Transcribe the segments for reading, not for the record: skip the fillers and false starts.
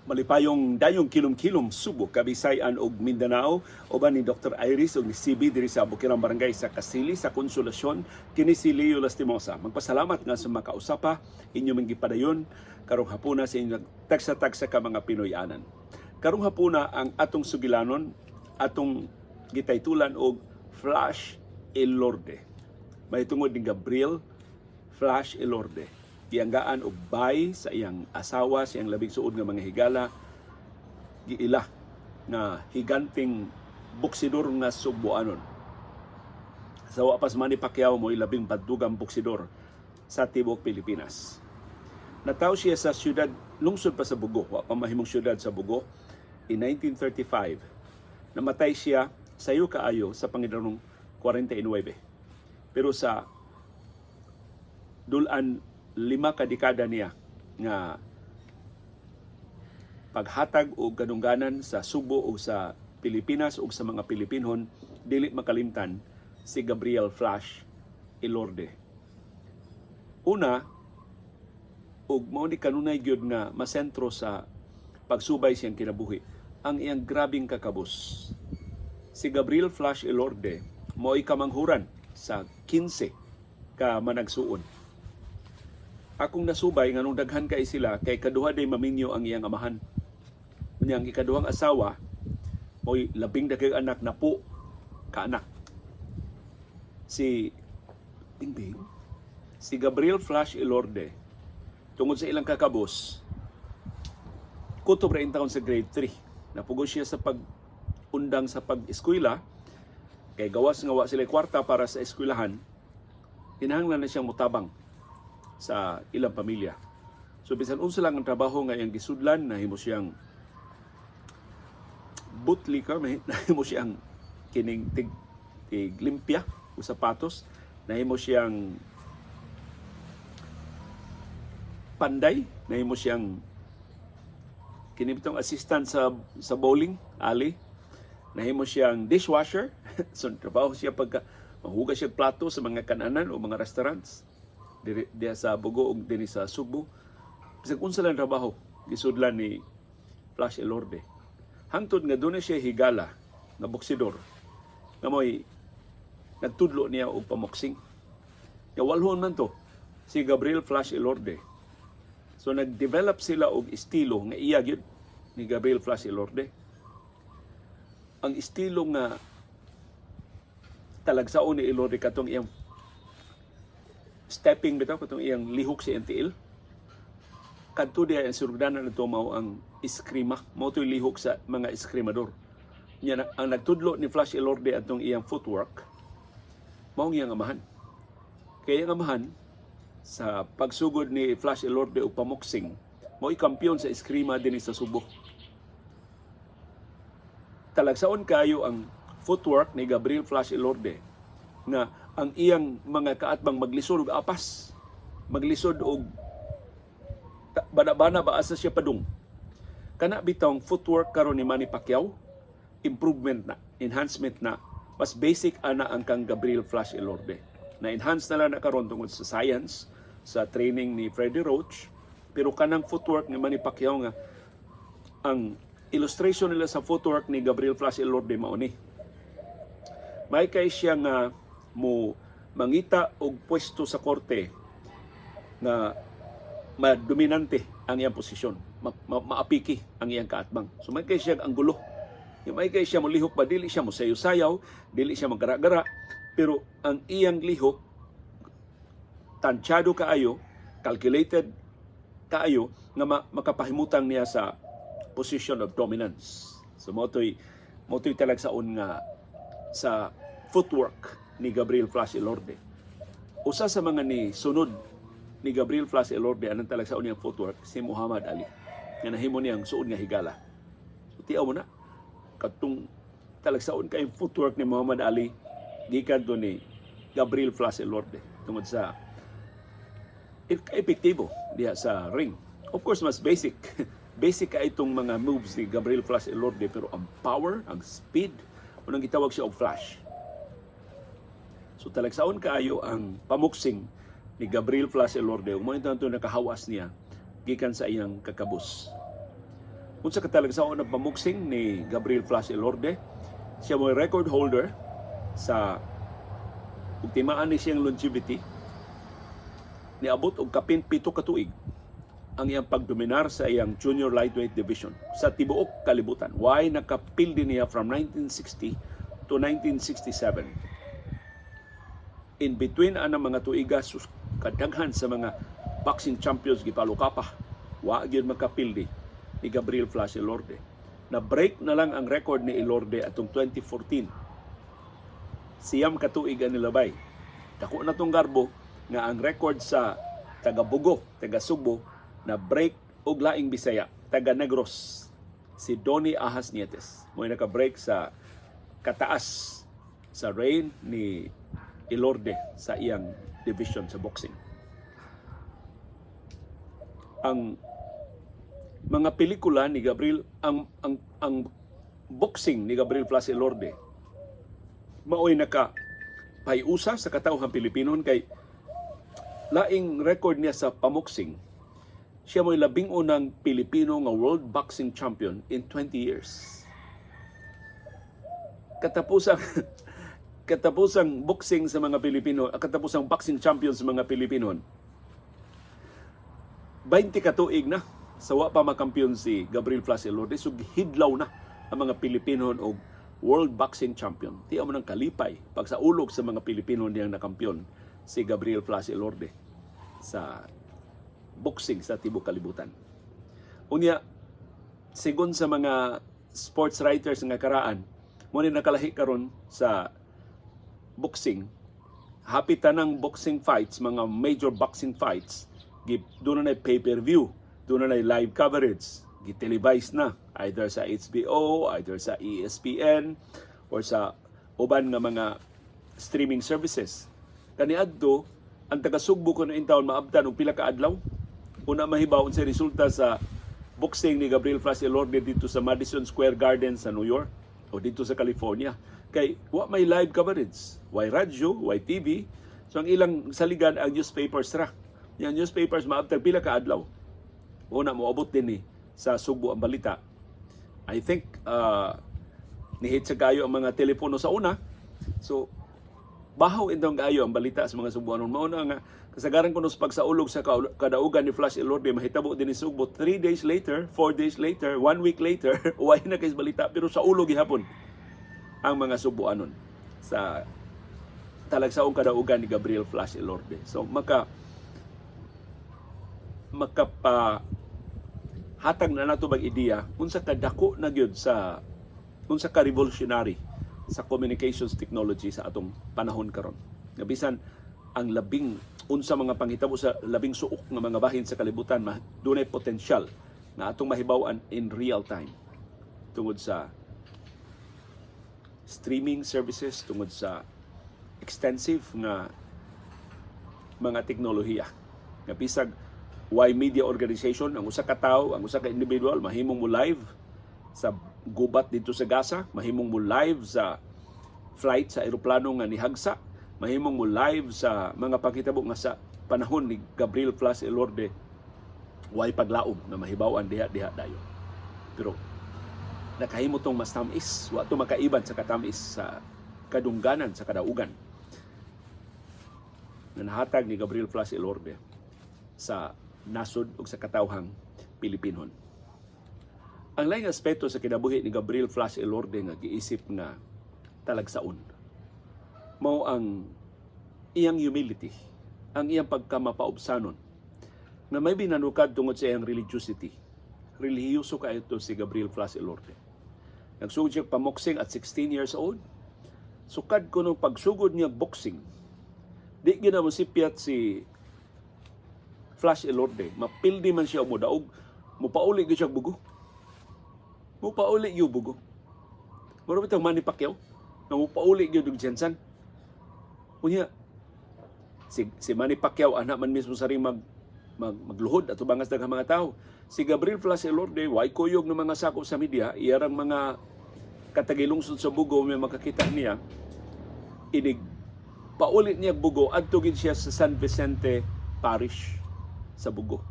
Malipayong dayong kilom-kilom, Subo, Kabisayan ug Mindanao, uban ni Dr. Iris ug ni CB diri sa Bukirang Barangay sa Kasili sa Consolacion. Kini si Leo Lastimosa. Magpasalamat nga sa makausapa inyo man gipadayon karong hapuna sa inyong tagsa-tagsa ka mga Pinoy-anan. Karong hapuna, ang atong sugilanon, atong gitaytulan og Flash Elorde. Mahitungod ni Gabriel Flash Elorde, gianggaan og bay sa iyang asawa, sa iyang labing suod nga mga higala, giila nga higanting boksidor nga Sugboanon. Sa wa pa si Manny Pacquiao, mo'y labing bandugang boksidor sa tibuok Pilipinas. Natawo siya sa siyudad, lungsod pa sa Bogo, wa pa mahimong siyudad sa Bogo, in 1935. Namatay siya sayo kaayo sa pangedarong 49. Pero sa dulan 5 ka dekada niya nga paghatag og kadungganan sa Subo o sa Pilipinas ug sa mga Pilipinhon, dili makalimtan si Gabriel Flash Elorde. Una, ug mao ni kanunay gyud nga masentro sa pagsubay siyang kinabuhi, ang iyang grabing kakabus. Si Gabriel Flash Elorde mo'y kamanghuran sa 15 ka managsuon. Akong nasubay nganong daghan kay sila kay kaduha day maminyo ang iyang amahan. Unya ang ikaduhang asawa mo'y labing daghang anak, 10 ka anak. Si Bingbing, si Gabriel Flash Elorde, tungod sa ilang kakabos, kutob ra taon sa grade 3. Napugos siya sa pag-undang sa pag-eskwela kay gawas nga wa sila kwarta para sa eskwelahan, kinahanglan na siyang mutabang sa ilang pamilya. So bisan unsa lang ang trabaho nga iyang gisudlan, nahimo siyang bootlicker, nahimo siyang kining tig, tig limpya o sapatos, nahimo siyang panday, nahimo siyang kini bitong assistant sa bowling alley, nahimo siyang dishwasher. So trabaho siya pagka mahugas siya plato sa mga kananan o mga restaurants diri diha sa Bogo ug dinhi sa Sugbo. Bisag unsa lang trabaho gisudlan ni Flash Elorde. Hangtod nga doon siya higala nga boksidor nga mo'y nagtudlo niya og pamoksing. Nga walhon man to si Gabriel Flash Elorde. So nag-develop sila og estilo nga iya gyud ni Gabriel Flash Elorde. Ang estilo nga talagsaon ni Elorde, katong iyang stepping bitaw, katong iyang lihok sa iyang tiil. Kadto diha ang surugdanan nito mao ang eskrima, mao to'y lihok sa mga eskrimador. Nya ang nagtudlo ni Flash Elorde atong iyang footwork mao ang iyang amahan. Kaya ang amahan, sa pagsugod ni Flash Elorde og pamoksing, mao'y kampiyon sa eskrima dinhi sa Subo. Talagsaon kayo ang footwork ni Gabriel Flash Elorde nga ang iyang mga kaatbang maglisod og apas, maglisod og bana-bana ba asa siya padung. Kana bitong footwork karon ni Manny Pacquiao, improvement na, enhancement na, mas basic ana ang kang Gabriel Flash Elorde. Na enhance na lang na karon tungod sa science, sa training ni Freddie Roach, pero kanang footwork ni Manny Pacquiao nga ang illustration nila sa footwork ni Gabriel Flash Elorde mao ni. May kay siya nga mo mangita og pwesto sa korte nga madominante ang iyang posisyon, maapiki ang iyang kaatbang. So may kay siya ang gulo. Yung may kay siya molihok ba, dili siya mo sayaw-sayaw, dili siya magara-gara, pero ang iyang lihok tansyado kaayo, calculated kaayo nga makapahimutang niya sa position of dominance. So mo to'y talagsaon nga sa footwork ni Gabriel Flash Elorde. Usa sa mga ni sunod ni Gabriel Flash Elorde anang talagsaon niyang footwork, si Muhammad Ali nga nahimo niyang suod nga higala. So tiaw mo na katong talagsaon kay footwork ni Muhammad Ali gikan to ni Gabriel Flash Elorde tungod sa epektibo diha sa ring. Of course, mas basic. Basic ka itong mga moves ni Gabriel Flash Elorde, pero ang power, ang speed, unang gitawag siya og flash. So talagsaon kaayo ang pamuksing ni Gabriel Flash Elorde ug mo ito nakahawas niya gikan sa iyang kakabus. Unsa katalagsaon ang pamuksing ni Gabriel Flash Elorde? Siya mo record holder sa ug timaan ni siyang longevity, niabot og kapin 7 ka tuig ang iyang pagdominar sa iyang junior lightweight division sa tibuok kalibutan. Way nakapildi niya from 1960 to 1967. In between anang mga tuiga, sus, kadaghan sa mga boxing champions gipalukapa. Wa gyud makapildi ni Gabriel Flash Elorde. Na break na lang ang record ni Elorde atong 2014. 9 ka tuig ang nilabay. Dako na tong garbo nga ang record sa taga Bugo, taga Sugbo, na break og laing Bisaya, taga Negros, si Donny Ahas Nietes. Mo naka-break sa kataas sa reign ni Elorde sa iyang division sa boxing. Ang mga pelikula ni Gabriel, ang boxing ni Gabriel Flash Elorde maoy naka payusa sa katawhan Pilipinon kay laing record niya sa pamuksing, siya mo'y labing unang Pilipino nga world boxing champion in 20 years. Katapusang boxing sa mga Pilipino, katapusang boxing champion sa mga Pilipino, 20 ka tuig na sa wa pa makampiyon si Gabriel Flash Elorde, so hidlaw na ang mga Pilipino og world boxing champion. Tiya mo ng kalipay pag sa ulog sa mga Pilipino niyang nakampiyon si Gabriel Flash Elorde sa boxing sa tibok kalibutan. Unya, sigon sa mga sports writers nga karaan, mo ni nakalahi karon sa boxing, hapit tanang boxing fights, mga major boxing fights, doon na pay-per-view, doon na live coverage, gi-televise na either sa HBO, either sa ESPN or sa uban nga mga streaming services. Kaniadto, ang taga Sugbo kuno intawon maabtan og pila ka adlaw una mahibaw unsay resulta sa boxing ni Gabriel Flash Elorde dito sa Madison Square Garden sa New York o dito sa California. Kay wa may live coverage, way radyo, way TV. So ang ilang saligan ang newspapers ra. Yang newspapers maabtag pila ka adlaw una moabot din ni sa Sugbo ang balita. I think nihit sa kayo ang mga telepono sa una. So bahaw intong kaayo ang balita sa mga Subuanon. Mao na nga kasagaran kuno sa pagsaulog sa kadaugan ni Flash Elorde mahitabo din ni Sugbo 3 days later, 4 days later, 1 week later, way na kay balita pero sa ulog gihapon ang mga Subuanon sa talagsaong kadaugan ni Gabriel Flash Elorde. So makapa hatag na nato bag ideya unsa kadako na gyud sa unsa ka revolutionary sa communications technology sa atong panahon karon. Nga bisan ang labing unsa mga panghitabo sa labing suok nga mga bahin sa kalibutan, dunay potensyal nga atong mahibaw-an in real time tungod sa streaming services, tungod sa extensive nga mga teknolohiya. Nga bisag way media organization, ang usa ka tawo, ang usa ka individual mahimong mo live sa gubat dito sa Gaza, mahimong mo live sa flight sa eroplano nga nihagsa, mahimong mo live sa mga panghitabo nga sa panahon ni Gabriel Flash Elorde way paglaom nga mahibaw-an diha diha dayon. Pero nakahimo tong mas tamis, wa to makaiban sa katamis sa kadungganan sa kadaugan na nahatag ni Gabriel Flash Elorde sa nasod ug sa katawhang Pilipinon. Ang laing aspeto sa kinabuhi ni Gabriel Flash Elorde nga giisip nga talagsaon mao ang iyang humility, ang iyang pagkamapaubsanon na may binanukad tungod sa iyang religiosity. Relihiyoso kaayo to si Gabriel Flash Elorde. Nagsugod siya pamoksing at 16 years old. Sukad kuno pagsugod niya boxing, di gyud na mo sipyat si Flash Elorde. Mapildi man siya mo daog, mupauli gyud siya bugo. Mupauli gyud bugo. Mura bitong Manny Pacquiao nga mupauli gyud og GenSan. Unya si Manny Pacquiao ana man mismo sa ring mag, mag magluhod ato bangas daghang mga tao. Si Gabriel Flash Elorde way kuyog ng mga sakop sa media, iyarang mga katagilungsod sa Bugo may makakita niya, inig paulit niya bugo, adto gid siya sa San Vicente Parish sa Bugo.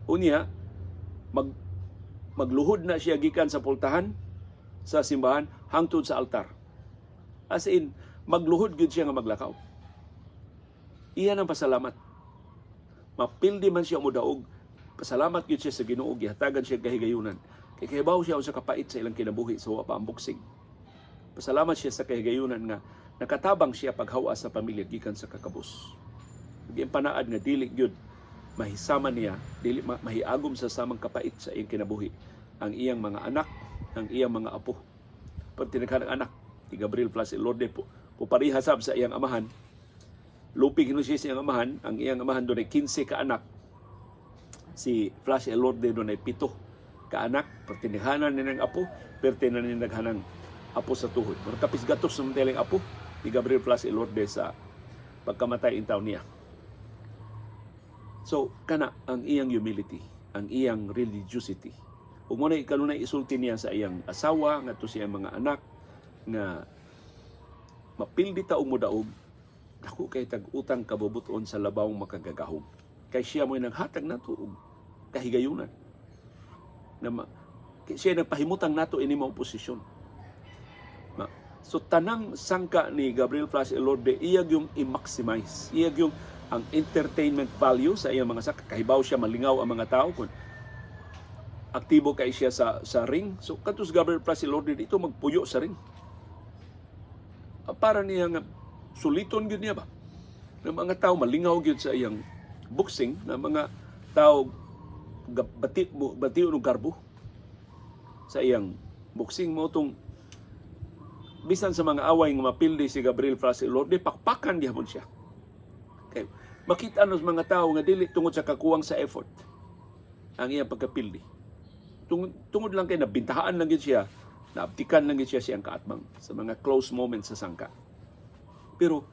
Unya mag Magluhod na siya gikan sa pultahan sa simbahan hangtod sa altar. As in, magluhod gyud siya nga maglakaw. Iyan ang pasalamat. Mapildi man siya modaog, pasalamat gyud siya sa Ginoo, gihatagan siya kahigayunan. Kay kahibaw siya sa kapait sa ilang kinabuhi sa wa pa ang boxing. Pasalamat siya sa kahigayunan nga nakatabang siya paghawa sa pamilya gikan sa kakabos. Ug panaad nga dili gyud mahisama niya, dili mahiagom sa samang kapait sa iyang kinabuhi ang iyang mga anak, ang iyang mga apo. Pag tinaghanang anak, ni Gabriel Flash Elorde po, pupariha sab sa iyang amahan. Lupig hinuon siya sa iyang amahan, ang iyang amahan dunay 15 ka anak. Si Flash Elorde dunay 7 ka anak, pertinihana ni ng apo, pertina ni naghanang apo sa tuhod. Murag kapis gatos sa mga apo ni Gabriel Flash Elorde sa pagkamatay intaw niya. So, kana ang iyang humility, ang iyang religiosity. Ug mo na kanunay isulti niya sa iyang asawa ngadto sa iyang mga anak nga mapildi ta og modaog, dako kay tag utang kabubuton sa labawng makagagahom. Kay siya mo'y naghatag nato og kahigayunan. Na kay siya nagpahimutang nato ini mao posisyon. So tanang sangka ni Gabriel Flash Elorde, iya yung i-maximize. Iya yung ang entertainment value sa iyang mga sangka. Kahibaw siya malingaw ang mga tao kung aktibo kay siya sa ring. So kadto si Gabriel Flash Elorde dito magpuyo sa ring. Para niya nga suliton gyud niya ba? Ng mga tao malingaw gyud sa iyang boxing, na mga tao bati bati og garbo sa iyang boxing. Mo tong bisan sa mga away nga mapildi si Gabriel Flash Elorde, pakpakan gihapon siya. Kay makita nos mga tao nga dili tungod sa kakuwang sa effort ang iyang pagkapildi. Tungod lang kay nabintahaan lang gyud siya, naabtikan lang gyud siya siyang kaatbang sa mga close moments sa sangka. Pero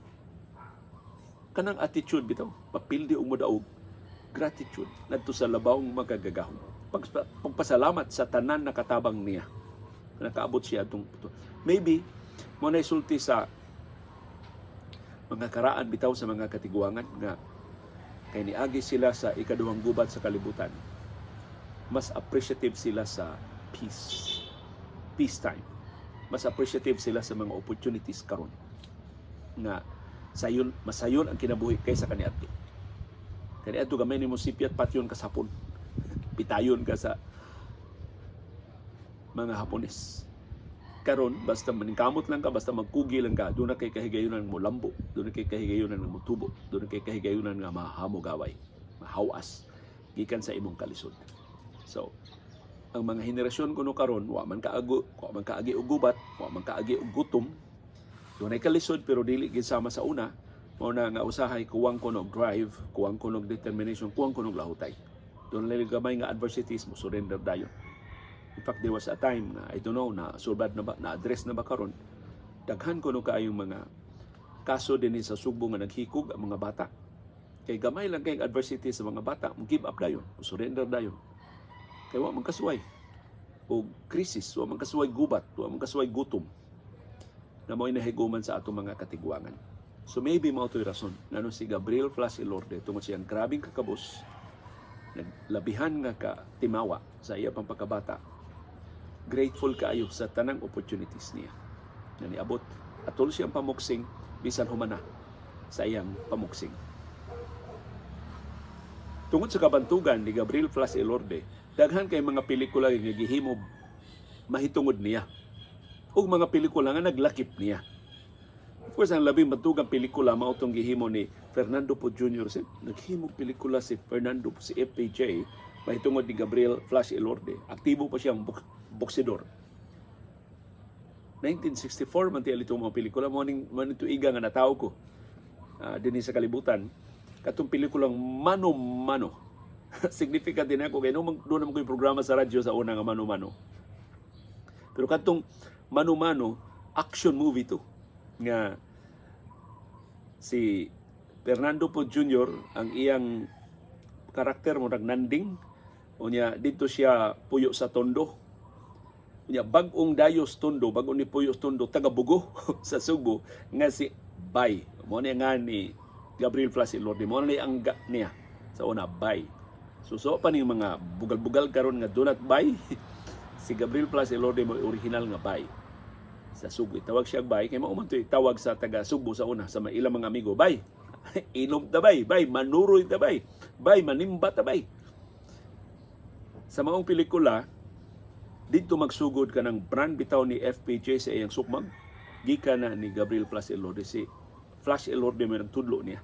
kanang attitude bitaw, mapildi og modaog, gratitude ngadto sa labawng makagagahom. Pagpasalamat sa tanan na katabang niya. Nakaabot siya atong maybe mo na isulti sa mga karaan bitaw sa mga katiguangan nga kay niagi sila sa ikaduhang gubat sa kalibutan, mas appreciative sila sa peace, peace time. Mas appreciative sila sa mga opportunities karon nga sayon, masayon ang kinabuhi kaysa kaniadto. Kaniadto, gamay nimo sipyat, patyon ka sa Hapon, pitayon ka sa mga Hapones. Karon, basta maningkamot lang ka, basta magkugi lang ka, duna kay kahigayunan mo lambo, duna kay kahigayunan nga motubo, duna kay kahigayunan nga mahamogaway, mahawas gikan sa imong kalisod. So ang mga henerasyon kuno karon, wa man kaagi og gubat, wa man kaagi og gutom. Dunay kalisod pero dili gid sama sa una. Mao na nga usahay kuwang kuno og drive, kuwang kuno og determination, kuwang kuno og lahutay. Dunay gamay nga adversities, mo surrender dayon. In fact, there was a time na, I don't know, na sulbad na ba, na address na ba karon, daghan kuno kaayong mga kaso din sa Sugbo nga naghikog ang mga bata. Kay gamay lang kay adversity sa mga bata, mo give up dayon, mo surrender dayon. Kay wa man kasuway og krisis, wa man kasuway gubat, wa man kasuway gutom na mo'y nahiguman sa atong mga katiguangan. So maybe mao to'y rason ngano si Gabriel Flash Elorde, tungod siyang grabing kakabos, naglabihan nga ka timawa sa iya pang pagkabata, grateful kaayo sa tanang opportunities niya nga niabot atol siyang pamuksing bisan humana sa iyang pamuksing. Tungod sa kabantugan ni Gabriel Flash Elorde, daghan kay mga pelikula nga gihimo mahitungod niya ug mga pelikula nga naglakip niya. Of course, ang labing bantugang pelikula mao tong gihimo ni Fernando Poe Jr. Si, naghimo pelikula si Fernando, si FPJ, mahitungod ni Gabriel Flash Elorde. Aktibo pa siyang boksidor. 1964 man tiya itong mga pelikula mo ning man tuiga nga natawo ko dinhi sa kalibutan, katong pelikulang Mano Mano. Significant din ako kay nung doon naman ko yung programa sa radyo sa una nga Mano Mano. Pero katong Mano Mano, action movie to nga si Fernando Poe Jr., ang iyang karakter mo nanding, unya dito siya puyo sa Tondo. Unya bag-ong dayos Tondo, bag-ong ni puyo sa Tondo, taga Bugo sa Sugbo nga si Bay. Mo ni nga ni Gabriel Flash Elorde, mo ni ang niya sa una, Bay. So, so pa ning mga bugal-bugal karon nga do not buy. Si Gabriel Flash Elorde mo original nga Bay sa Subo. Tawag siya Bay kay mao man to'y tawag sa taga Subo sa una sa ilang mga amigo, "Bay. Inom ta, bay, bay, manuroy ta, bay. Bay, manimba ta, bay." Sa maong pelikula, didto magsugod kanang brand bitaw ni FPJ sa iyang sukmag gikan na ni Gabriel Flash Elorde. Si Flash Elorde may nagtudlo niya.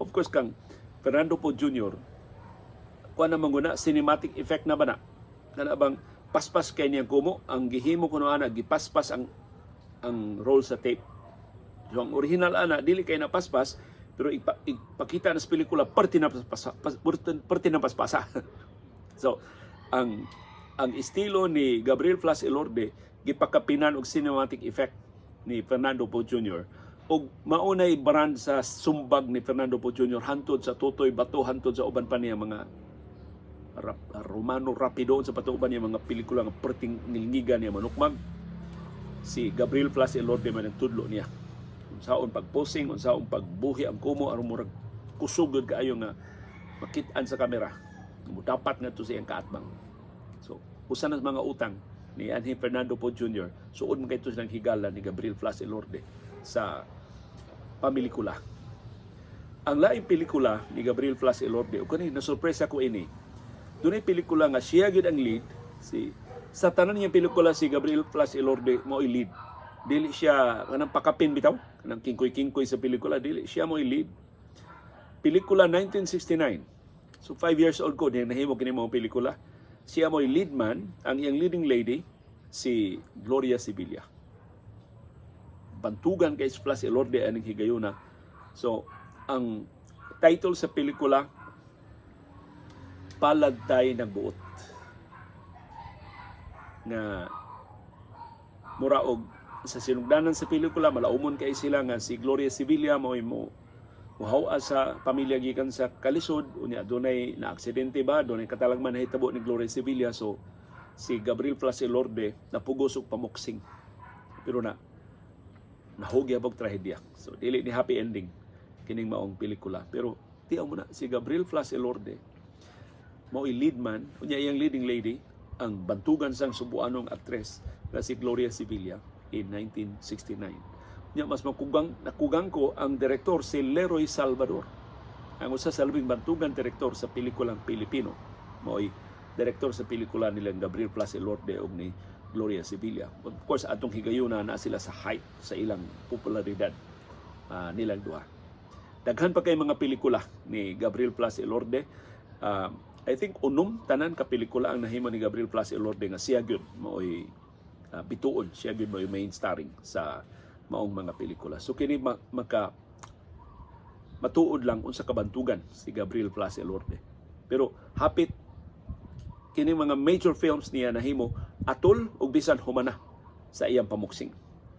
Of course, kang Fernando Poe Jr., kuan na man, cinematic effect na ba na? Kana bang paspas kay niyang kumo, ang gihimo kuno ana, gipaspas ang roll sa tape. So ang original ana dili kay napaspas, pero ipakita na sa pelikula parte na paspasa, parte na paspasa. So ang estilo ni Gabriel Flash Elorde gipakapinan og cinematic effect ni Fernando Poe Jr. ug maunay brand sa sumbag ni Fernando Poe Jr. hantod sa Totoy Bato, hantod sa uban pa niya mga Romano Rapido, sa patuban niya mga pelikula nga perting ngilngigan niya manukmag. Si Gabriel Flash Elorde man ang tudlo niya unsaon pagposing, unsaon pagbuhi ang kumo aron murag kusog gud kaayo nga makit-an sa kamera, dapat nga to siyang kaatbang. So usa na sa mga utang ni anhi Fernando Poe Jr., suod man kay to silang higala ni Gabriel Flash Elorde sa pamilikula. Ang laing pelikula ni Gabriel Flash Elorde, ug kani nasurpresa ko ini, dunay pelikula nga siya gyud ang lead. Si sa tanan niyang pelikula, si Gabriel Flash Elorde mo'y lead. Dili siya kanang pakapin bitaw, kanang kingkoy-kingkoy sa pelikula, dili siya mo'y lead. Pelikula 1969. So 5 years old ko niya nahimo kini mga pelikula. Siya mo'y lead man, ang iyang leading lady si Gloria Sevilla. Bantugan kay Flash Elorde aning higayuna. So ang title sa pelikula, Palad Tay Nagbuot, nga mura og sa sinugdanan sa pelikula malaumon kay sila nga si Gloria Sevilla mo mo muhaw sa pamilya gikan sa kalisod. Unya dunay na aksidente ba, dunay katalagman nahitabo ni Gloria Sevilla. So si Gabriel Flash Elorde napugos og pamuksing, pero na nahugyab og trahedya. So dili ni happy ending kining maong pelikula, pero tiaw mo na si Gabriel Flash Elorde mao lead man. Unya iyang leading lady ang bantugan sang Subuanong aktres nga si Gloria Sevilla in 1969. Nya mas makugang nakugang ko ang direktor, si Leroy Salvador. Ang usa sa labing bantugan direktor sa pelikulang Pilipino. Mao'y direktor sa pelikula nilang Gabriel Flash Elorde ug ni Gloria Sevilla. Of course, atong higayuna na sila sa height sa ilang popularidad nilang duha. Daghan pa kay mga pelikula ni Gabriel Flash Elorde. I think unom tanan ka pelikula ang nahimo ni Gabriel Flash Elorde nga siya gyud mao'y bituon, siya gyud mao'y main starring sa maong mga pelikula. So kini maka matuod lang unsa kabantugan si Gabriel Flash Elorde. Pero hapit kini mga major films niya nahimo atol ug bisan humana sa iyang pamuksing.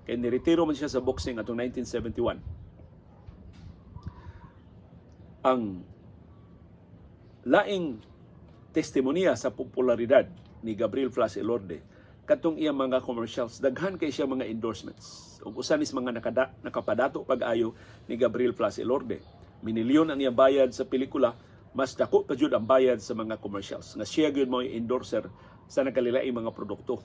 Kay niretiro man siya sa boxing atong 1971. Ang laing testimonya sa popularidad ni Gabriel Flash Elorde katong iyang mga commercials. Daghan kay siya mga endorsements ug usa nis mga nakapadato pag-ayo ni Gabriel Flash Elorde. Minilyon ang iyang bayad sa pelikula, mas dako pa jud ang bayad sa mga commercials nga siya gyud mo endorser sa nagkalilaing mga produkto.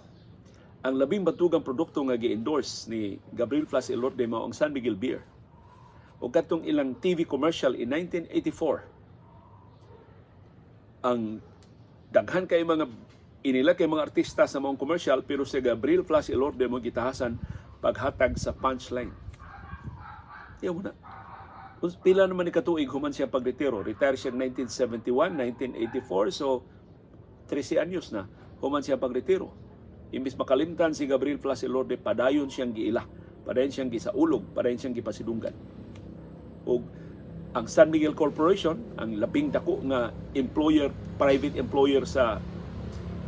Ang labing batugang produkto nga gi-endorse ni Gabriel Flash Elorde mao ang San Miguel Beer. Ug katong ilang TV commercial in 1984, ang daghan kay mga inila kay mga artista sa maong commercial, pero si Gabriel Flash Elorde mo gitahasan paghatag sa punchline. Tiyaw mo na. Pila naman ni katuig human siya pagretiro. Retire siya 1971, 1984, so 13 anyos na human siya pagretiro. Imbis makalimtan si Gabriel Flash Elorde, padayon siyang giila, padayon siyang gisaulog, padayon siyang gipasidunggan. Ug ang San Miguel Corporation, ang labing dako nga employer, private employer sa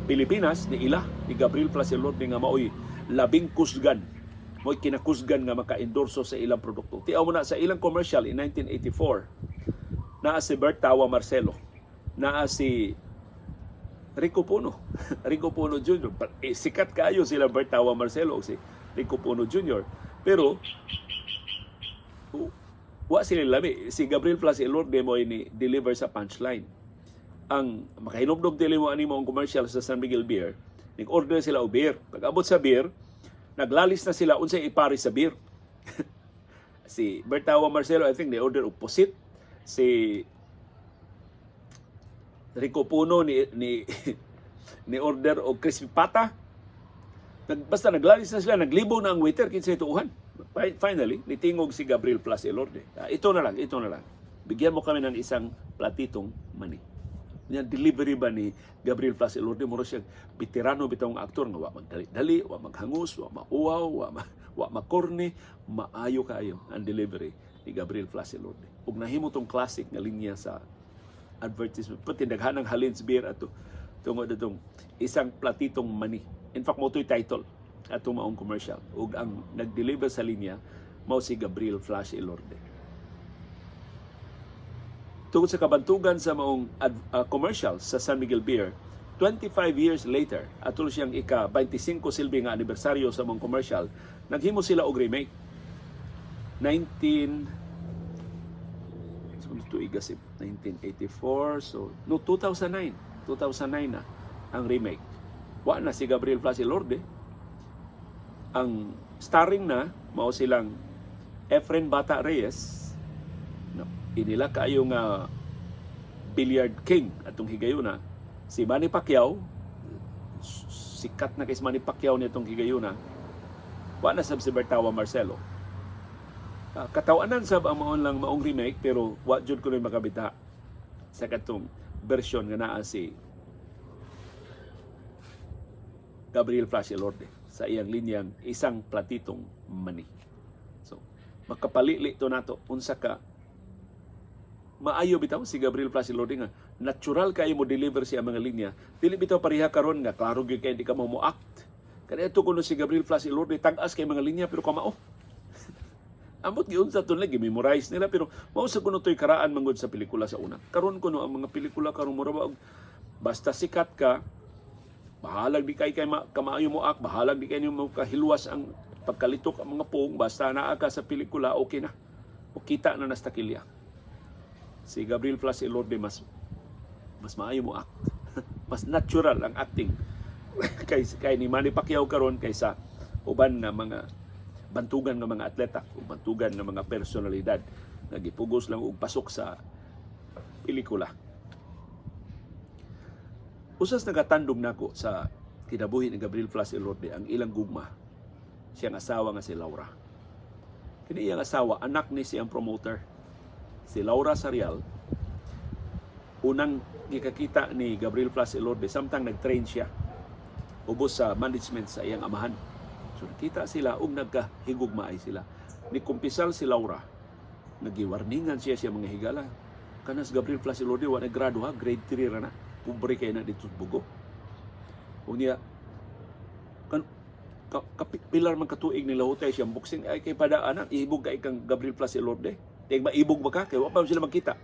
Pilipinas, ni ila ni Gabriel Flash Elorde nga maoy labing kusgan, mo'y kinakusgan nga maka-endorso sa ilang produkto. Tiaw mo na sa ilang commercial in 1984, naa si Bert Tawa Marcelo, naa si Rico Puno, Rico Puno Jr. Eh, sikat kaayo sila Bert Tawa Marcelo o si Rico Puno Jr. Pero wa sila lami. Si Gabriel Flash Elorde mo ni deliver sa punchline. Ang makahinumdum dili mo ani mo ang commercial sa San Miguel Beer, Nag-order sila og beer. Pag abot sa beer, naglalis na sila unsay ipari sa beer. Si Bertawa Marcelo, I think they order og pusit. Si Rico Puno ni order og crispy pata. Basta naglalis na sila, naglibog na ang waiter kinsay tuuhan. Finally, nitingog si Gabriel Flash Elorde. "Ah, ito na lang, ito na lang. Bigyan mo kami ng isang platitong mani." Yan, delivery ba ni Gabriel Flash Elorde, mura siya veterano bitawng aktor nga wa magdali-dali, wa maghangus, wa mauwaw, wa makorne, maayo kaayo ang delivery ni Gabriel Flash Elorde. Ug nahimo tong classic nga linya sa advertisement. Pati daghanang Halins beer ato tungod atong "isang platitong mani". In fact, mao to'y title atong maong commercial. Ug ang nag-deliver sa linya mao si Gabriel Flash Elorde. Tungod sa kabantugan sa maong commercial sa San Miguel Beer, 25 years later, atol siyang ika 25 silbi nga anibersaryo sa maong commercial, naghimo sila og remake. 19 tuig si 1984, so no, 2009, 2009 na ang remake. Wa na si Gabriel Flash Elorde ang starring, na mao silang Efren Bata Reyes na inila kaayo nga billiard king atong higayuna, si Manny Pacquiao, sikat na kay si Manny Pacquiao nitong higayuna. Wa na sab si Bertawa Marcelo. Katawanan sab ang maon lang maong remake, pero wa jud ko makabita sa katong version nga naa si Gabriel Flash Elorde sa iyang linyang "isang platitong mani". So, makapalili to nato unsa ka maayo bitaw si Gabriel Flash Elorde nga natural kayo mo deliver siya mga linya. Dili bitaw pareha karon nga klaro gyud kay di ka mo act. Kaniadto kuno si Gabriel Flash Elorde, tag-as kay mga linya pero kamao. Ambot giunsa to nila, memorize nila, pero mao sa kuno to'y karaan manggod sa pelikula sa una. Karon kuno, ang mga pelikula karon, mura ba og basta sikat ka, bahalag di kay kamaayo mo act, bahalag di kay mo kahilwas ang pagkalitok ang mga pong, basta naa ka sa pelikula, okay na. O kita na nas takilya. Si Gabriel Flash Elorde, mas mas maayo mo act. Mas natural ang acting kay ni Manny Pacquiao karon kaysa uban nga mga bantugan nga mga atleta o bantugan nga mga personalidad nga gipugos lang og pasok sa pelikula. Usas nagatandog nako sa kinabuhi ni Gabriel Flash Elorde ang ilang gugma siyang asawa nga si Laura. Kini iyang asawa, anak ni siyang promoter. Si Laura Sarial, unang gikakita ni Gabriel Flash Elorde samtang nag-train siya ubos sa management sa iyang amahan. So nakita sila ug nagkahigugmaay sila. Nikumpisal si Laura, nagiwarningan siya siya mga higala. "Kanas Gabriel Flash Elorde wa grado ha, grade 3 ra na. Pobre kay na dito sa Bugo." Unya kan ka, pilar man katuig ni lahutay siyang boxing ay kay pada anak ihibog kay kang Gabriel Flash Elorde. Tig maibog ba ka kay wa pa sila magkita.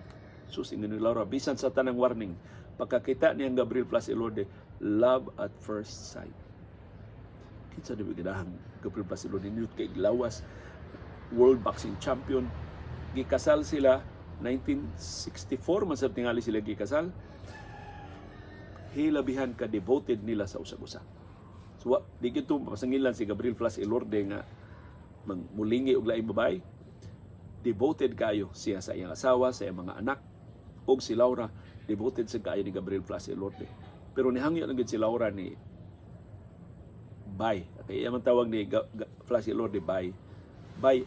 Sus, ingon ni Laura, bisan sa tanang warning, pagkakita niyang Gabriel Flash Elorde, love at first sight. Kinsa di ba ganahang Gabriel Flash Elorde, nindot kay lawas, world boxing champion. Gikasal sila 1964 man sab tingali sila gikasal. Hilabihan ka devoted nila sa usag-usa. So wa, di gyud mapasangilan si Gabriel Flash Elorde nga mulingi og laing babae. Devoted kayo siya sa iyang asawa, sa iyang mga anak, ug si Laura devoted sa kaayo ni Gabriel Flash Elorde. Pero nihangyo lang gyud si Laura ni "Bay." Kaya iya man tawag ni Flash Elorde, "Bay. Bay,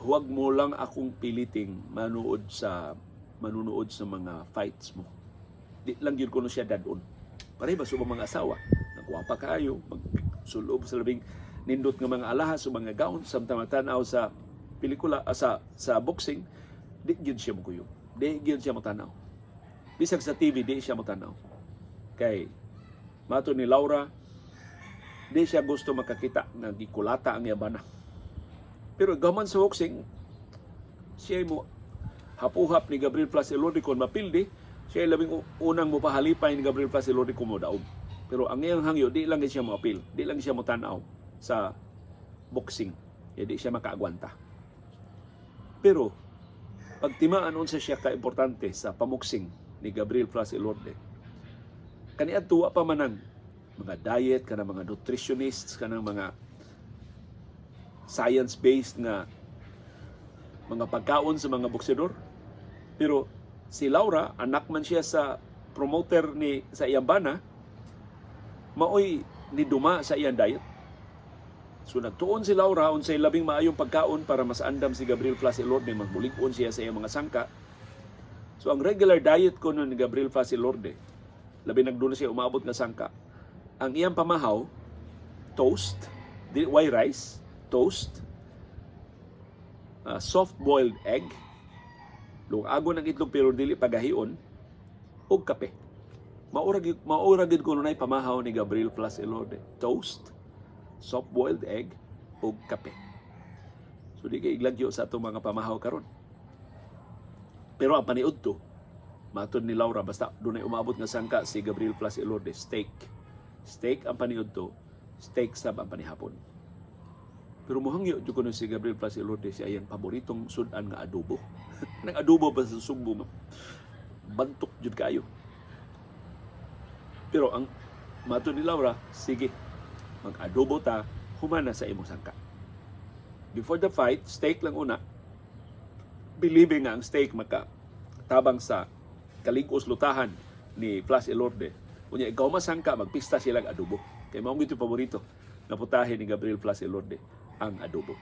huwag mo lang akong piliting manunood sa mga fights mo." Di lang gyud kuno siya dadon. Pareho ba sa ubang mga asawa? Nagwapa kaayo, magsulob sa labing nindot nga mga alahas o mga gown samtang matanaw sa pelikula, sa boxing, di gyud siya mokuyog. Di gyud siya motanaw. Bisag sa TV, di siya motanaw. Kay mato ni Laura, di siya gusto makakita nga gikulata ang iyang bana. Pero gaman sa boxing, siya mo hapuhap ni Gabriel Flash Elorde kung mapildi, siya ay labing unang mopahalipay ni Gabriel Flash Elorde kung modaog. Pero ang iyang hangyo, di lang siya moapil, di lang siya motanaw sa boxing. Ya, di siya makaagwanta. Pero pagtimaan unsa siya ka-importante sa pamuksing ni Gabriel Flash Elorde, kaniadto wa pa man ang Mga diet, kanang mga nutritionists, kanang mga science-based nga mga pagkaon sa mga boksidor. Pero si Laura, anak man siya sa promoter ni sa iyang bana, maoy niduma sa iyang diet. So nagtuon si Laura unsay labing maayong pagkaon para mas andam si Gabriel Flash Elorde, magbulig-on siya sa iyang mga sangka. So ang regular diet kuno ni Gabriel Flash Elorde, labi nagduna siya umaabot nga sangka. Ang iyang pamahaw, toast, di white rice, toast, soft-boiled egg, lungagon ang itlog pero dili pagahion, ug kape. Maura gid kuno nay pamahaw ni Gabriel Flash Elorde. Toast, soft-boiled egg, ug kape. So di kay iglagyo sa atong mga pamahaw karon. Pero ang paniud to, matod ni Laura, basta dunay umabot nga sangka si Gabriel Flash Elorde, steak. Steak ang paniud to, steak sab ang panihapon. Pero muhangyo jud kuno si Gabriel Flash Elorde sa iyang paboritong sudan nga adobo. Nang adobo ba sa Sugbo, bantok jud kayo. Pero ang matod ni Laura, sige, mag-adobo ta, humana sa imong sangka. Before the fight, steak lang una. Believing nga ang steak maka tabang sa kaligos lutahan ni Flash Elorde. Unya ikaw masangka, magpista silang adobo. Kay mao gyud paborito na putahe ni Gabriel Flash Elorde, ang adobo.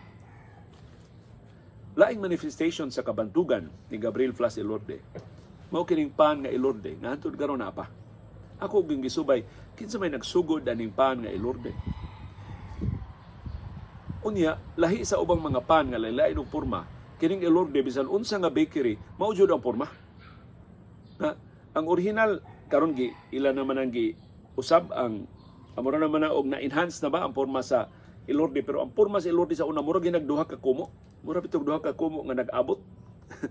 Laing manifestation sa kabantugan ni Gabriel Flash Elorde, mao kining pan nga Elorde nga hantod karon naa pa. Ako gyung gisubay kinsa may nagsugod aning pan nga Elorde. Unya, lahi sa ubang mga pan nga lain-lain og porma, kining Elorde bisan unsa nga bakery, mao jud ang porma. Na ang original karon gi ila naman ang gi usab ang amura naman na og na-enhance na ba ang porma sa Elorde, pero ang porma sa Elorde sa una mura ginagduha ka kumo. Mura bitog duha ka kumo nga nag-abot.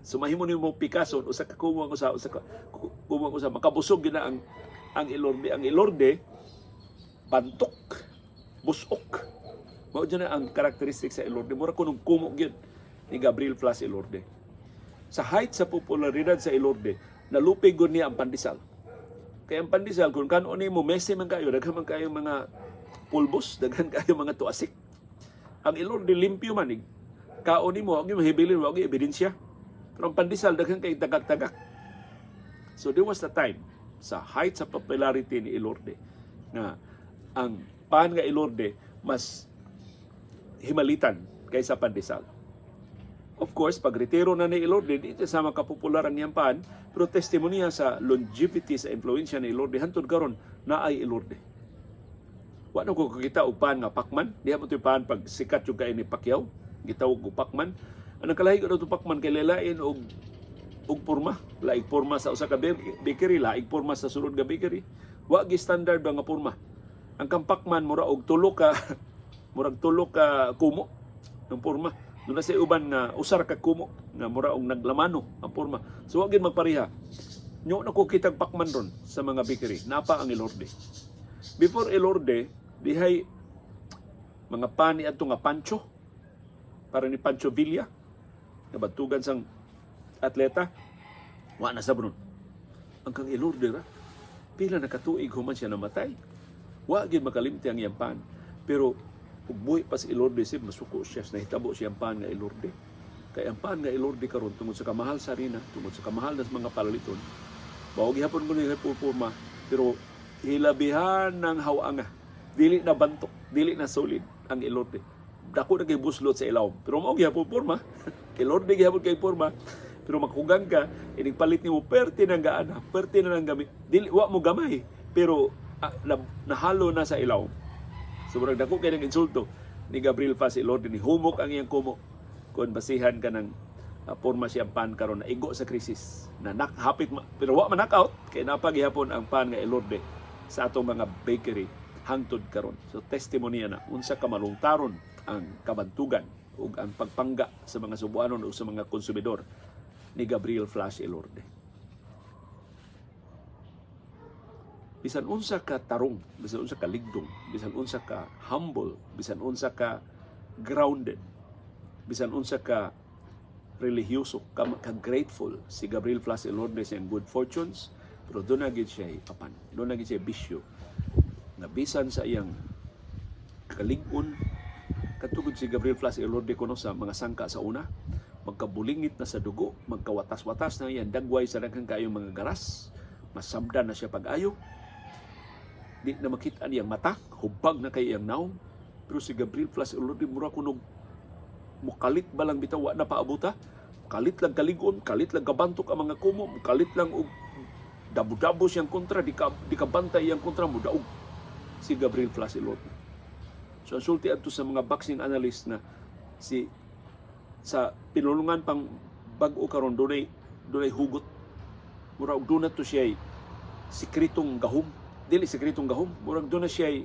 Sumahimo nimo Picasso, usa ka kumo ang usa, usa ka kumo ang usa, makabusog gyud na ang Elorde. Ang Elorde bantok, busok. Mao dyan na ang karakteristik sa Elorde. Mura kunong kumo gyud ni Gabriel Flash Elorde. Sa height sa popularidad sa Elorde, nalupig gud niya ang pandesal. Kaya ang pandesal, kung kanon nimo messy man kayo, daghan man kayo mga pulbos, daghan kayo mga tuasik. Ang Elorde limpyo man, kaon nimo, wa mahibilin, wa ebidensya. Pero ang pandesal, daghan kay tagak-tagak. So there was a time sa height sa popularity ni Elorde nga ang pan nga Elorde mas himalitan kaysa pandesal. Of course, pag retiro na ni Elorde, di siya sama kapopular ang iyang pan, pero testimonya sa longevity sa influensya ni Elorde, hantod karon naay Elorde. Wa na ko kakita og pan nga Pacman, diha mo pan pag sikat yung kay ni Pacquiao, gitawag og Pacman. Anong kalahi ko to Pacman kay lalain og porma, laig porma sa usa ka bakery, laig porma sa sulod nga bakery. Wa gi standard ba nga porma. Ang kang Pacman mura og tulo ka murag tulo ka kumo ng porma. Doon na sa uban nga usar ka kumo nga mura og naglamano ang porma. So wa gid magpareha. Nyo na ko kitag Pacman ron sa mga bakery. Napa ang Elorde. Before Elorde, dihay mga pani adto nga Pancho para ni Pancho Villa nga batugan sang atleta, wa na sa ron. Ang kang Elorde ra, pila na katuig human siya namatay, wa gid makalimti ang iyang pan. Pero ug buhi pa si Elorde, sib masuko siya sa nahitabo siyang pan nga Elorde. Kay ang pan nga Elorde karon, tungod sa kamahal sa harina, tungod sa kamahal na sa mga palaliton, mao gihapon ko ni porma, pero hilabihan ng hawanga. Dili na bantok, dili na solid ang Elorde. Dako na kay buslot sa ilawom. Pero mao gihapon porma. Elorde gihapon kay porma. Pero magkugang ka, inig palit nimo perti ng gaana, perti na ng gamit. Dili wa mo gamay, pero nahalo na sa ilawom. So murag dako kay ng insulto ni Gabriel Faz Elorde, ni humok ang iyang kumo kung basihan ka ng porma siyang pan karon na igo sa krisis na nak hapit pero wa man knockout kay napagihapon ang pan nga Elorde sa atong mga bakery hangtod karon. So testimony na unsa ka malungtaron ang kabantugan ug ang pagpangga sa mga Subuanon o sa mga konsumidor ni Gabriel Flash Elorde. Bisan unsa ka tarong, bisan unsa ka ligdong, bisan unsa ka humble, bisan unsa ka grounded, bisan unsa ka religyoso, ka grateful si Gabriel Flash Elorde sa iyang good fortunes, pero doon na gid siya apan, doon na gid siya bisyo. Nga bisan sa iyang kalig-on, katugod si Gabriel Flash Elorde kuno sa mga sangka sa una, magkabulingit na sa dugo, magkawatas-watas na iyang dagway sa daghang kaayong mga garas, masamdan na siya pag-ayo, di na makita niyang mata, hubag na kay iyang naong. Pero si Gabriel Flash Elorde mura kunog mukalit ba lang bitaw, wa na paabuta, kalit lang kaligon, kalit lang kabantok ang mga kumo, kalit lang og dabo-dabo siyang kontra, di ka bantay iyang kontra, mudaog si Gabriel Flash Elorde. So ang sulti adto sa mga boxing analyst na si sa pinulungan pang bag-o karon, dunay hugot. Mura og duna to siya sikretong gahom. Dili sikretong gahom, murag duna siya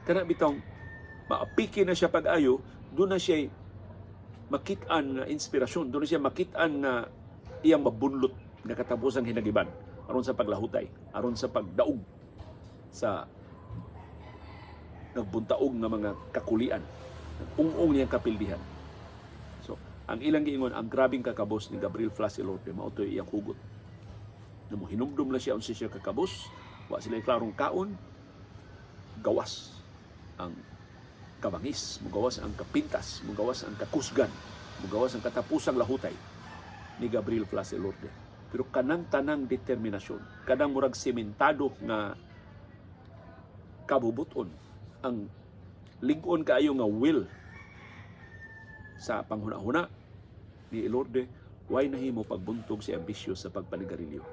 kana bitong maapiki na siya pag-ayo, duna siya makit-an nga inspirasyon, duna siya makit-an nga iyang mabunlot nga katapusang hinagiban aron sa paglahutay, aron sa pagdaog sa nagbuntaog nga mga kakulian, nag-ung-ong niyang kapildihan. So, ang ilang giingon, ang grabing kakabos ni Gabriel Flash Elorde, mao to'y iyang hugot. Na mo hinumdum na siya unsa siya kakabos, wa sila klarong kaon, gawas ang kabangis, mugawas ang kapintas, mugawas ang kakusgan, mugawas ang katapusang lahutay ni Gabriel Flash Elorde. Pero kanang tanang determinasyon, kanang murag sementado nga kabubuton, ang lig-on kaayo nga will sa panghuna-huna ni Elorde, way nahimo pagbuntog si ambisyo sa pagpanigarilyo.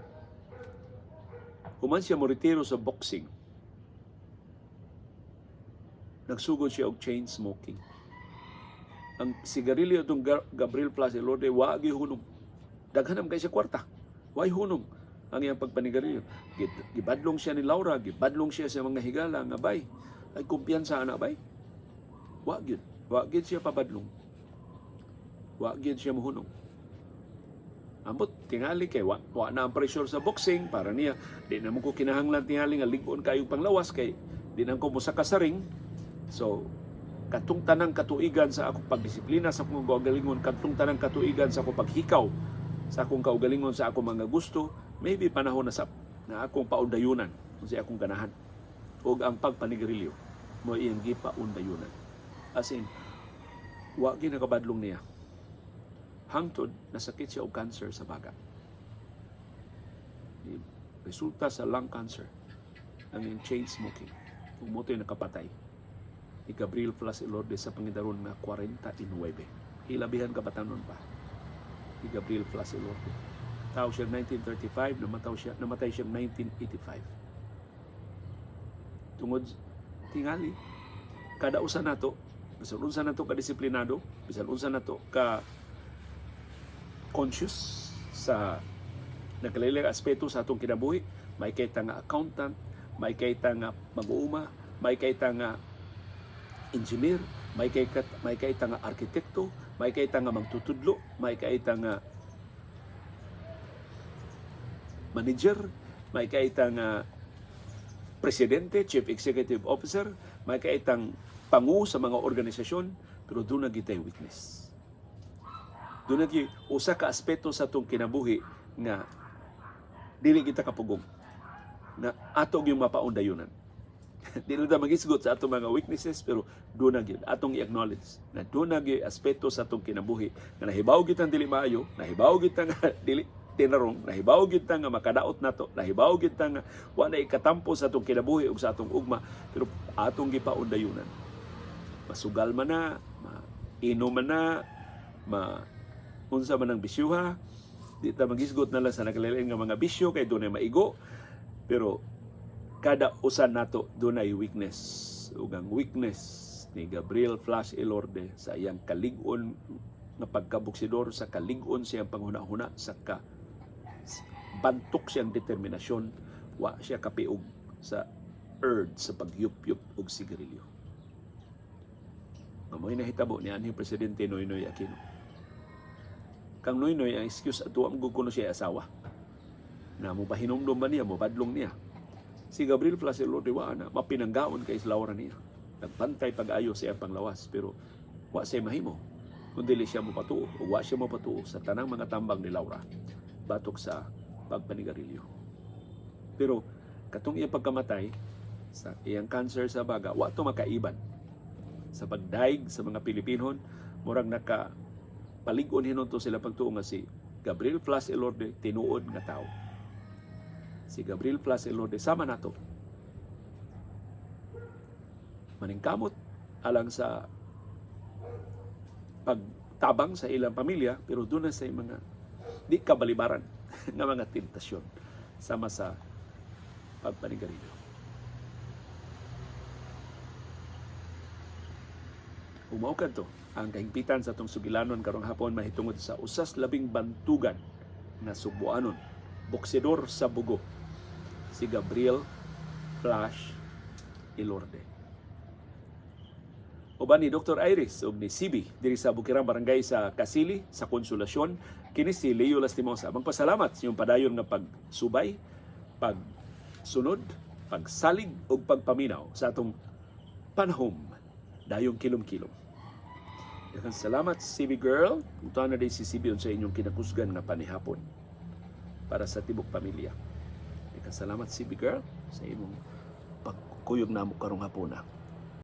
Human siya moretiro sa boxing, nagsugod siya og chain smoking. Ang sigarilyo itong Gabriel Flash Elorde, wa hunong. Daghan naman kay siya kwarta. Way hunong ang iyang pagpanigarilyo. Gibadlong siya ni Laura, gibadlong siya sa mga higala nga bay. Ay kumpiyansa ana bay. Wa gyud. Wa gyud siya pabadlong. Wa gyud siya mohunong. Ambot tingali kay wa na ang pressure sa boxing para niya. Di na mo ko kinahanglan tingali nga lig-on kayo panglawas kay di na ko mosaka sa ring. So katong tanang katuigan sa akong pagdisiplina sa akong kaugalingon, katong tanang katuigan sa akong paghikaw sa akong kaugalingon, sa akong mga gusto, maybe panahon na sab na akong paundayunan kung sa akong ganahan. Ug ang pagpanigarilyo mo iyang gipaundayunan. As in, wa gyud nakabadlong niya. Hangtod nasakit siya og cancer sa baga. Resulta sa lung cancer ang iyang chain smoking. Ug mao to'y nakapatay ni Gabriel Flash Elorde sa pangidaron nga 49. Hilabihan kabatanon pa ni Gabriel Flash Elorde. Tao siya 1935, namatay siya 1985. Tungod tingali, kada usa nato, bisan unsa nato ka disiplinado, bisan unsa nato ka conscious sa nagkalain aspeto sa atong kinabuhi, may kayta nga accountant, may kayta nga mag-uuma, may kayta nga engineer, may kayta nga arkitekto, may kayta nga magtutudlo, may kayta nga manager, may kaita nga presidente, chief executive officer, may kaitang pangu sa mga organisasyon, pero duna gitay weakness. Duna gyud usa ka aspeto sa atong kinabuhi nga dili kita kapugong na ato gyud mapaundayunan. Dili ta magisgot sa atong mga weaknesses, pero duna gyud atong i-acknowledge na duna gyud aspeto sa atong kinabuhi nga nahibaw gyud tang dili maayo, nahibaw gyud ta nga dili tinarong, nahibaw gyud ta nga makadaot nato, nahibaw gyud ta nga wa na ikatampo sa atong kinabuhi ug sa atong ugma, pero atong gipaundayunan. Masugal man na, mainom man na, ma unsa man ang bisyuha, di ta magisgot na lang sa nagkalain nga mga bisyo kay dunay maigo, pero kada usa nato dunay weakness. Ug ang weakness ni Gabriel Flash Elorde sa iyang kalig-on nga pagkaboksidor, sa kalig-on siyang panghuna-huna, sa ka bantok siyang determinasyon, wa siya kapiog sa urge sa pagyup-yup og sigarilyo. Nga mo'y nahitabo ni anhing Presidente Noynoy Aquino. Kang Noynoy, ang excuse ato ang kuno siya asawa. Na mo pahinumdum ba niya, mo badlong niya. Si Gabriel Flash Elorde wa na mapinanggaon kay Laura niya. Nagbantay pag-ayo sa iyang panglawas, pero wa siya mahimo kung dili siya mopatuo o wa siya mopatuo sa tanang mga tambang ni Laura batok sa pagpanigarilyo. Pero katong iyang pagkamatay Sa iyang cancer sa baga, wa to makaiban sa pagdaig sa mga Pilipinon. Murag naka palig-on hinon to sila pagtuo nga si Gabriel Flash Elorde tinuod nga tao. Si Gabriel Flash Elorde sama nato maningkamot alang sa pagtabang sa ilang pamilya, pero doon na sa mga di kabalibaran nga mga tentasyon sama sa pagpanigarilyo. Umaw kadto ang kahigpitan sa atong sugilanon karong hapon mahitungod sa usas labing bantugan na Sugboanon, boksidor sa Bugo, si Gabriel Flash Elorde. Uban ni Dr. Iris ug ni CB diri sa Bukirang Barangay sa Kasili sa Konsolasyon, kini si Leo Lastimosa. Magpasalamat sa inyong padayon nga pagsubay, pagsunod, pagsalig ug pagpaminaw sa atong panahom dayong kilom-kilom. Daghang salamat, CB girl. Punta na din si CB sa inyong kinakusgan nga panihapon para sa tibok pamilya. Daghang salamat, CB girl, sa imong pagkuyog namo karong hapona.